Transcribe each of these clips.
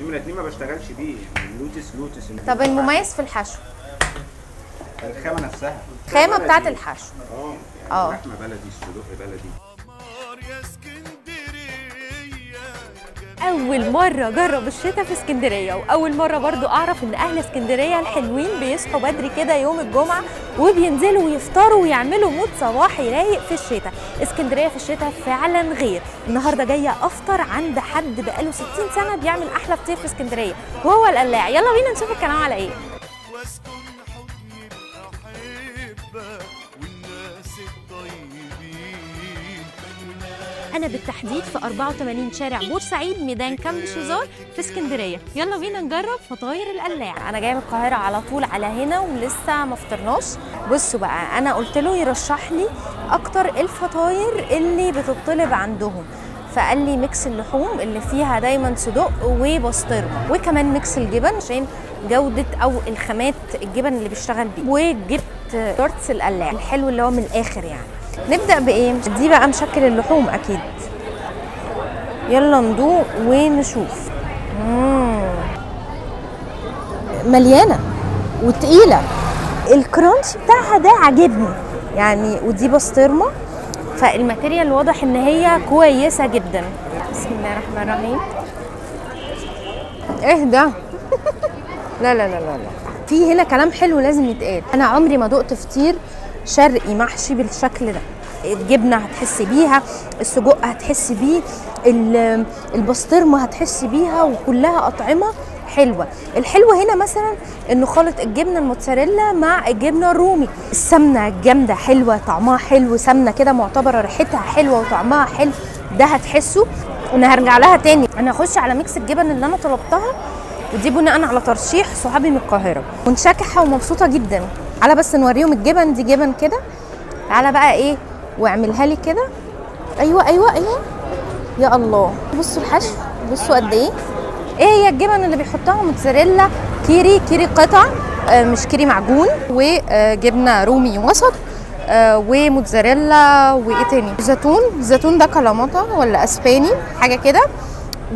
نمره اتنين ما بشتغلش بيه يعني. اللوتس لوتس. طب المميز في الحشو؟ الخامة نفسها. الخامة بتاعت بلدي. الحشو. اه يعني لحمه بلدي، الصدوق بلدي. يا اسكندرية. اول مرة اجرب الشتاء في اسكندريه، واول مرة برضو اعرف ان اهل اسكندرية الحلوين بيصحوا بدري كده يوم الجمعة وبينزلوا ويفطروا ويعملوا mood صباحي رايق في الشتاء. اسكندرية في الشتاء فعلا غير. النهارده جاية افطر عند حد بقاله 60 سنة بيعمل احلى فطير في اسكندريه، وهو القلاع. يلا بينا نشوف الكلام على ايه. واسكن حضن الأحبة والناس الطيبين. انا بالتحديد في 84 شارع بورسعيد، ميدان كامب شوزار في اسكندريه. يلا بينا نجرب فطاير القلاع. انا جاية من القاهرة على طول على هنا ولسه ما فطرناش. بصوا بقى، انا قلت له يرشح لي اكتر الفطاير اللي بتطلب عندهم، فقال لي mix اللحوم اللي فيها دايما صدق وبسطرمه، وكمان mix الجبن عشان جوده او الخامات الجبن اللي بيشتغل بيه. وجبت تورتس القلاع الحلو اللي هو من الاخر يعني. نبدا بايه؟ دي بقى مشكل اللحوم اكيد. يلا ندوق ونشوف. مليانة وتقيله، ال crunch بتاعها ده عاجبني يعني. ودي بسطرمه، فال material واضح ان هي كويسة جدا. بسم الله الرحمن الرحيم. ايه ده؟ لا لا لا لا لا، في هنا كلام حلو لازم يتقال. انا عمري ما دقت فطير شرقي محشي بالشكل ده. الجبنة هتحس بيها، السجق هتحس بيه، البسطرمه هتحس بيها، وكلها اطعمه حلوة. الحلو هنا مثلا انه خلط الجبنة الموتزاريلا مع الجبنة الرومي. السمنة الجامدة حلوة، طعمها حلو، سمنه كده معتبره، ريحتها حلوة وطعمها حلو، ده هتحسه. انا هرجع لها تاني. انا هخش على mix الجبن اللي انا طلبتها، ودي بناء على ترشيح صحابي من القاهرة. منشكحه ومبسوطة جدا. على بس نوريهم الجبن، دي جبن كده. تعالى بقى ايه واعملها لي كده. ايوه ايوه ايوه، يا الله. بصوا الحشو، بصوا قد ايه. ايه هي الجبن اللي بيحطها؟ موتزاريلا، كيري، كيري قطع، مش كيري معجون، وجبنه رومي وسط، وموتزاريلا، وايه تاني؟ زيتون. الزيتون ده كلاماتا ولا اسباني حاجة كده،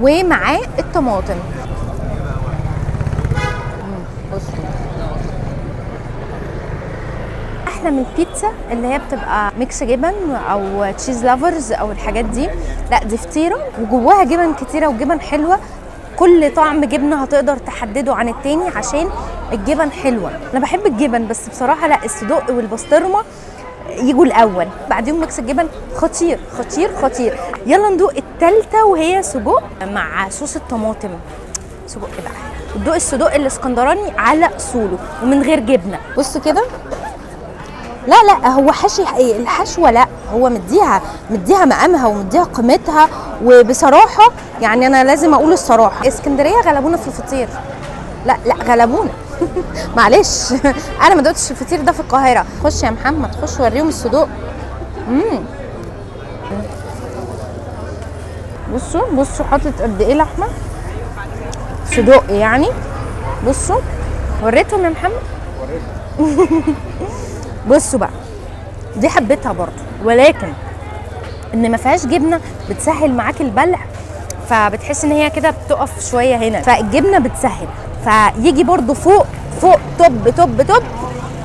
ومعاه الطماطم. بصوا احلى من البيتزا اللي هي بتبقى mix جبن او cheese lovers او الحاجات دي. لا، دي فطيره وجواها جبن كتيرة وجبن حلوة. كل طعم جبنه هتقدر تحدده عن التاني عشان الجبن حلوة. انا بحب الجبن، بس بصراحة لا، الصدق والبسطرمه يجوا الاول، بعدين mix الجبن. خطير خطير خطير. يلا ندوق التالتة، وهي سجق مع صوص الطماطم. سجق بقى، ندوق الصدق الاسكندراني على اصوله ومن غير جبنه. بصوا كده، لا لا، هو حشي الحشوه، لا هو مديها مقامها ومديها قيمتها. وبصراحة يعني انا لازم اقول الصراحة، اسكندرية غلبونا في الفطير. لا لا غلبونا. معلش، انا ما دقتش الفطير ده في القاهرة. خش يا محمد، خش وريهم الصدوق. بصوا بصوا حاطط قد ايه لحمه صدوق يعني. بصوا وريتهم يا محمد. بصوا بقى، دي حبيتها برضو، ولكن ان ما فيهاش جبنه بتسهل معاك البلع، فبتحس ان هي كده بتقف شوية هنا، فالجبنه بتسهل. فيجي برضو فوق فوق top top top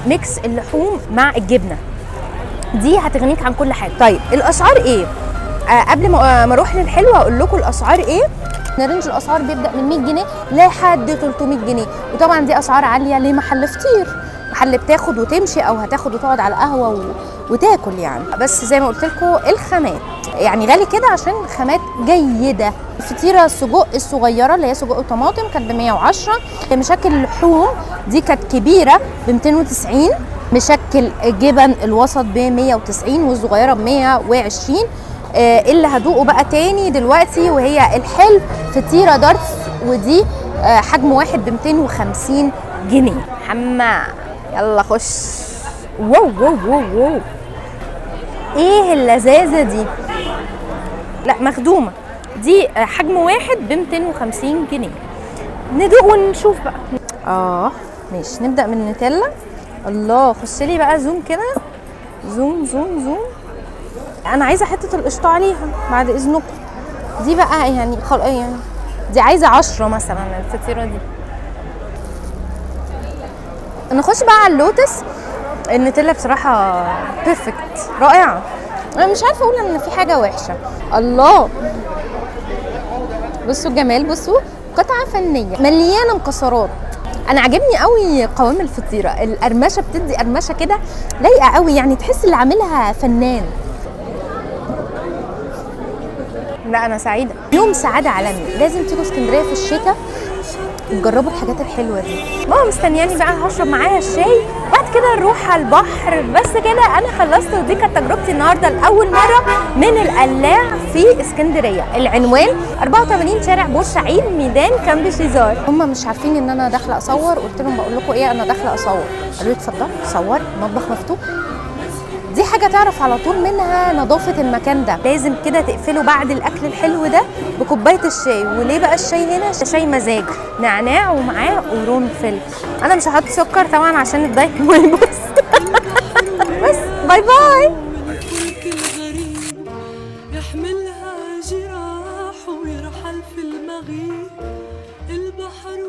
mix اللحوم مع الجبنة، دي هتغنيك عن كل حاجة. طيب الاسعار ايه؟ قبل ما اروح للحلو هقول لكم الاسعار ايه. range الاسعار بيبدا من 100 جنيه لحد 300 جنيه، وطبعا دي اسعار عالية لمحل فطير، محل بتاخد وتمشي او هتاخد وتقعد على قهوة وتاكل يعني. بس زي ما قلت لكم الخامات يعني غالي كده عشان خامات جيدة. الفطيره السجق الصغيرة اللي هي سجق وطماطم كانت ب 110. مشكل اللحوم دي كانت كبيرة ب 290. مشكل جبن الوسط ب 190 والصغيرة ب 120. اللي هدوقه بقى تاني دلوقتي وهي الحلو فطيره دارتس، ودي حجم واحد ب 250 جنيه. حما يلا خش. wow wow wow wow، ايه اللذاذه دي؟ لا مخدومة دي، حجم واحد ب 250 جنيه. ندوق ونشوف بقى. ماشي، نبدا من النوتيلا. الله، خش لي بقى zoom كده، zoom zoom zoom. انا عايزه حتة القشطه عليها بعد اذنكم. دي بقى يعني خل... يعني دي عايزه 10 مثلا الفطيره دي. نخش بقى على اللوتس. النوتيلا بصراحة perfect، رائعة. انا مش عارفه اقول ان في حاجة وحشة. الله، بصوا الجمال، بصوا قطعه فنية مليانة مكسرات. انا عاجبني قوي قوام الفطيره، القرمشه بتدي قرمشه كده لايقة قوي، يعني تحس اللي عاملها فنان. لا انا سعيدة، يوم سعادة عالمي. لازم تيجوا اسكندرية في الشتاء تجربوا الحاجات الحلوة دي. ماما مستنياني بقى، هشرب معاها الشاي بعد كده نروح على البحر. بس كده انا خلصت، ودي كانت تجربتي النهارده لاول مرة من القلاع في اسكندرية. العنوان 84 شارع بورسعيد، ميدان كامب شيزار. هم مش عارفين ان انا داخله اصور، قلت لهم بقول لكم ايه، انا داخله اصور. قالوا لي اتفضلي صوري، المطبخ مفتوح. دي حاجة تعرف على طول منها نظافة المكان ده. لازم كده تقفله بعد الأكل الحلو ده بكوباية الشاي. وليه بقى الشاي هنا؟ شاي مزاج، نعناع ومعاه قرنفل. أنا مش هحط سكر طبعا عشان الدايت ما يبص. بس bye bye. الفلك الغريب يحملها جراح ويرحل في المغيب البحر.